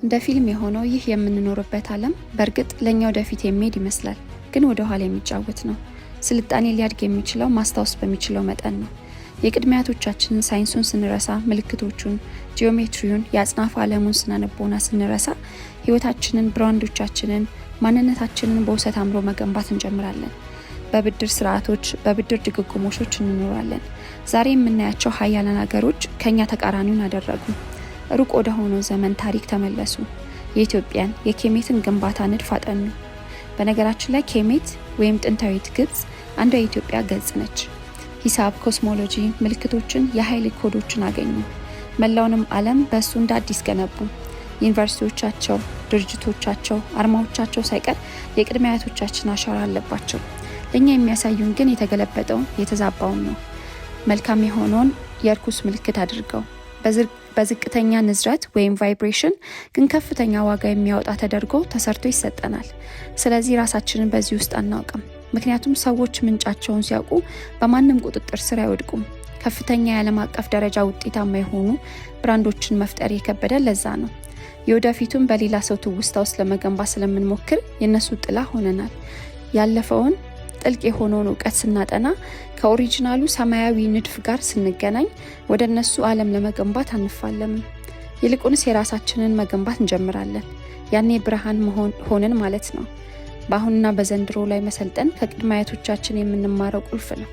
እንደ ፊልም የሆነው ይህ የምንኖርበት ዓለም በእርግጥ ለእኛ ወደፊት የሚሄድ ይመስላል፣ ግን ወደ ኋላ የሚጫወት ነው። ስልጣኔ ሊያድግ የሚችለው ማስታወስ በሚችለው መጠን ነው። የቅድመ አያቶቻችንን ሳይንሱን ስንረሳ፣ ምልክቶቹን፣ ጂኦሜትሪውን፣ የአጽናፈ ዓለሙን ስነልቦና ስንረሳ ህይወታችንን፣ ብራንዶቻችንን፣ ማንነታችንን በውሰት አእምሮ መገንባት እንጀምራለን። በብድር ስርዓቶች፣ በብድር ድግግሞሾች እንኖራለን። ዛሬ የምናያቸው ሀያላን ሀገሮች ከኛ ተቃራኒውን አደረጉ። ሩቅ ወደ ሆነው ዘመን ታሪክ ተመለሱ። የኢትዮጵያን የኬሜትን ግንባታ ንድፍ አጠኑ። በነገራችን ላይ ኬሜት ወይም ጥንታዊት ግብጽ አንዷ የኢትዮጵያ ገጽ ነች። ሂሳብ፣ ኮስሞሎጂ፣ ምልክቶችን፣ የኃይል ኮዶችን አገኙ። መላውንም ዓለም በእሱ እንደ አዲስ ገነቡ። ዩኒቨርሲቲዎቻቸው፣ ድርጅቶቻቸው፣ አርማዎቻቸው ሳይቀር የቅድመ አያቶቻችን አሻራ አለባቸው። ለእኛ የሚያሳዩን ግን የተገለበጠውን የተዛባውን ነው። መልካም የሆነውን የእርኩስ ምልክት አድርገው በዝቅተኛ ንዝረት ወይም vibration ግን ከፍተኛ ዋጋ የሚያወጣ ተደርጎ ተሰርቶ ይሰጠናል። ስለዚህ ራሳችንን በዚህ ውስጥ አናውቅም። ምክንያቱም ሰዎች ምንጫቸውን ሲያውቁ በማንም ቁጥጥር ስር አይወድቁም። ከፍተኛ የዓለም አቀፍ ደረጃ ውጤታማ የሆኑ ብራንዶችን መፍጠር የከበደ ለዛ ነው። የወደፊቱን በሌላ ሰው ትውስታ ውስጥ ለመገንባት ስለምንሞክር የእነሱ ጥላ ሆነናል። ያለፈውን ጥልቅ የሆነውን እውቀት ስናጠና ከኦሪጂናሉ ሰማያዊ ንድፍ ጋር ስንገናኝ ወደ እነሱ ዓለም ለመገንባት አንፋለምም። ይልቁንስ የራሳችንን መገንባት እንጀምራለን። ያኔ ብርሃን ሆንን ማለት ነው። በአሁንና በዘንድሮ ላይ መሰልጠን ከቅድመ አያቶቻችን የምንማረው ቁልፍ ነው።